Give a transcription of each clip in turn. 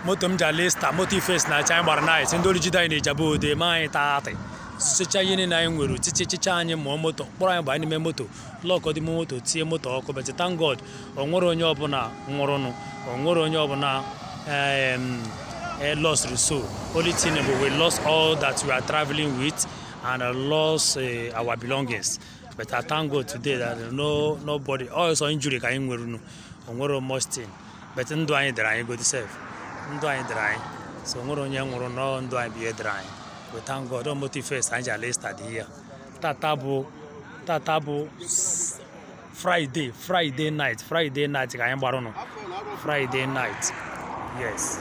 Moto m ji ala Ista, moto Ifes na-acha anyị gbara night. Ndị ori jide anyị na Ijebu Ode ma anyị taa atị. Sụcha ihe niile anyị nwere, tichichicha anyị mụọ moto, kpọrọ anyị banye n'ime moto, lọkọ dị moto, tie moto ọkụ. But thank God, o nwere onye ọbụla nwụrụnụ, o nwere onye ọbụla lost the soul. Only thing bụ we lost all that we are traveling with and lost our belongings. But I thank God today that no nobody, also injury ka anyị nwere, o nwere much thing. But ndụ anyị dịrị anyị good self. Ndụ anyị dịrị anyị. So nwere onye nwụrụ nọ, ndụ anyị bụ ihe dịrị anyị. We thank God. Moto Ifes anyị ji ala Ista dị here. Tata bụ Friday, Friday night, Friday night ka anyị gbara nụ. Friday night. Yes.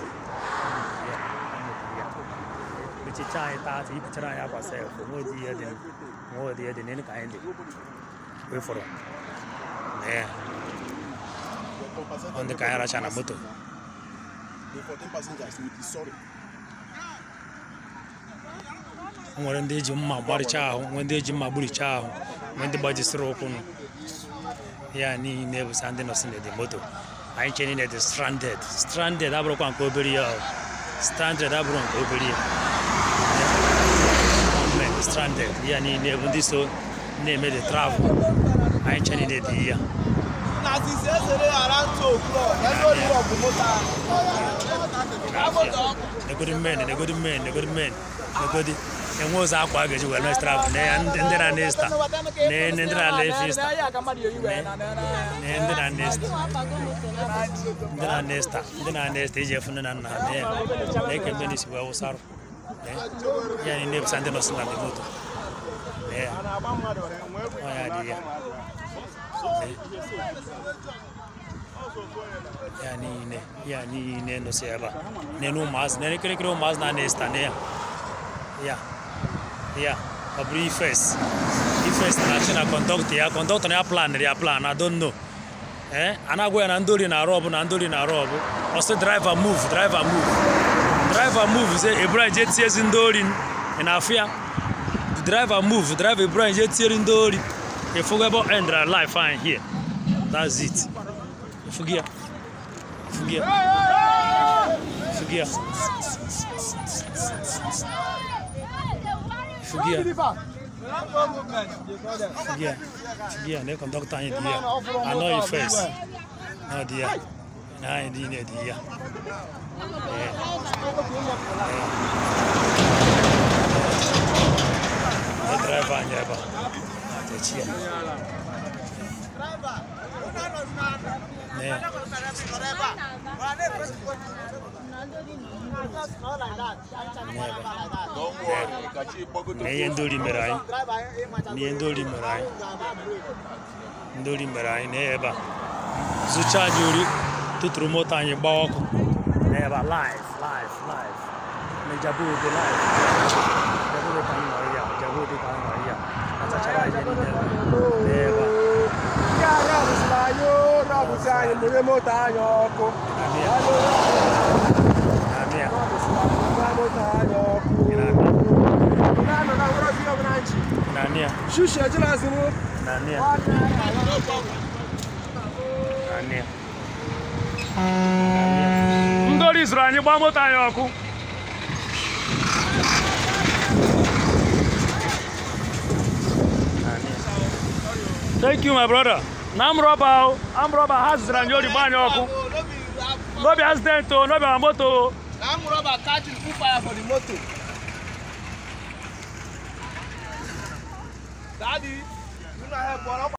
Echicha anyị taata, ipichara anyị akwa sef, onwe dị ihe dị, onwe dị ihe dị n'elu ka anyị dị. Wefọrọ. Nee. Ọ ndị ka anyị racha na moto. The 14 passengers will be sorry. O nwere ndị eji mma gbarịcha ahụ, nwee ndị eji mma gburicha ahụ, nwee ndị gbajisiri ụkwụ nụ. Ya niile bụ sa ndị nọsị na the moto. Anyị che niile dị stranded. Stranded abụrụkwa nke obere ya. Stranded abụrụ nke obere ya. Men stranded. Ya niile bụ ndị so na-eme the travel. Anyị che niile dị ya. Na since yesterday around 2 o'clock, everybody work the motor. Negodi men, negodi men, negodi men, negodi. Enwe ụzọ akwa a ga-eji wee mee travel na ndị na Ista, na ndị na Ista, na ndị na Ista, ndị na Ista, ndị na Ista iji efu nne na nna ha na ya na-eke mmiri si wee wụsarụ. Ya niile bụ ndị nọsị na moto. Ya ọ ya dị ya. Ya niile nọsị ebe a. Nene ụmụazị, nene kirikiri ụmụazị na Ista na ya. Ya. Ya, ọ bụrụ Ifes. Ifes na-achị na kọndọktọ ya, kọndọktọ na ya plan ya plan, I don't know. A na-agwa ya na ndị ori na-arụ ọbụ, na ndị ori na-arụ ọbụ. Ọ sị driver move, driver move. Driver move, sị Ibrahim jee tiezi ndị ori ị na-afụ ya. Driver move, driver Ibrahim jee tieri ndị ori. Ịfụgo ebe ọ end life anyị here. That's it. Ịfụgo ya. Ịfụgo ya. Ịfụgo ya. Fugia. Fugia. Fugia, ne conductor anyị dị ya. Anọ Ifes. Ọ dị ya. Na anyị dị ne dị ya. Ne driver anyị ebe a. Techi ya. Ne. Na ihe ndị ori mere anyị, na ihe ndị ori mere anyị, ndị ori mere anyị na ebe a zụcha anyị ori, tụtụrụ moto anyị gbaa ọkụ na ebe a live, live, live na Ijebu Ode live. Ijebu Ode ka anyị nọ ya, Ijebu Ode ka anyị nọ ya, achachara anyị niile na ebe a. Ndị ori zụrụ anyị gbaa moto anyị ọkụ. Thank you, my brother. Na amrọba ha zụrụ anyị ori gbaa anyị ọkụ. No be accident o, no be our moto. Na amrọba catch the full fire for the motor. Daddy, you no help.